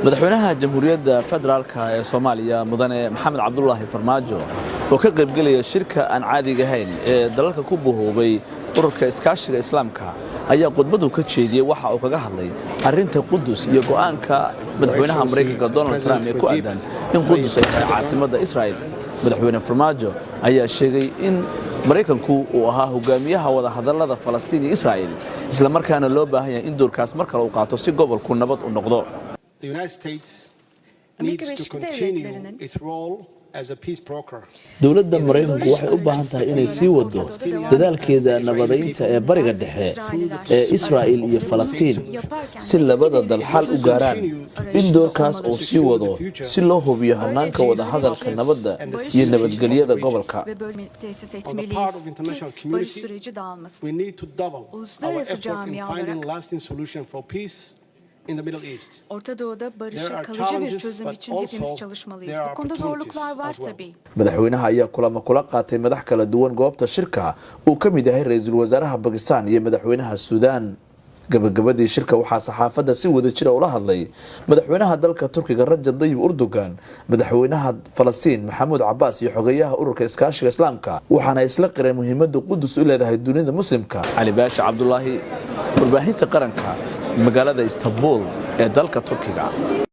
Madaxweynaha Jamhuuriyadda Federaalka ee Soomaaliya, Mudane Maxamed Cabdulaahi Farmaajo, oo ka qaybgelaya shirka aan caadiga ahayn ee dalalka ku bahoobay Ururka Iskaashiga Islaamka, ayaa khudbadu ka jeediyey waxa uu kaga hadlay arrinta Qudus iyo go'aanka madaxweynaha Maraykanka Donald Trump ee ku aadan in Qudus ay tahay caasimadda Israa'il. Madaxweyne Farmaajo ayaa sheegay in Maraykanku uu ahaa hogaamiyaha wadahadallada Falastiin iyo Israa'il, islamarkaana loo baahan yahay in doorkaas mar kale uu qaato si gobolku nabad u noqdo. The United States Amerika needs to Birleşik continue Devletleri'nin its role as a peace broker. Dowladda Maraykanku waxay u baahan tahay inay sii wado dadaalkeeda nabadaynta ee Bariga Dhexe ee Israa'il iyo Falastiin, si labada dal xal u gaaraan, in doorkaas uu sii wado si loo hubiyo hanaanka wadahadalka nabadda iyo nabadgelyada gobolka. Ve bölgeyi tesis On the part of etmeliyiz international ki barış community, süreci dağılmasın. we need to double our Uluslararası effort in camia finding olarak lasting solution for peace in the Middle East. Orta Doğu'da There barışa are kalıcı bir challenges, çözüm but için hepimiz also çalışmalıyız. there Bu are konuda opportunities zorluklar var as well. Tabii. Madaxweynaha ayaa kulamo kula qaatay madax kala duwan goobta shirka, uu ka mid yahay ra-iisul wasaaraha Bakistan iyo madaxweynaha Suudaan. Gabagabadii shirka waxaa saxaafadda si wada jira ula hadlay madaxweynaha dalka Turkiga Rajab Dayib Erdogan, madaxweynaha Falastiin Maxamuud Cabaas iyo xogayaha Ururka Iskaashiga Islaamka, waxaana isla qireen muhiimada Qudus u leedahay dunida Muslimka. Cali Baashi Cabdulaahi, Warbaahinta Qaranka, magaalada Istanbul ee dalka Turkiga.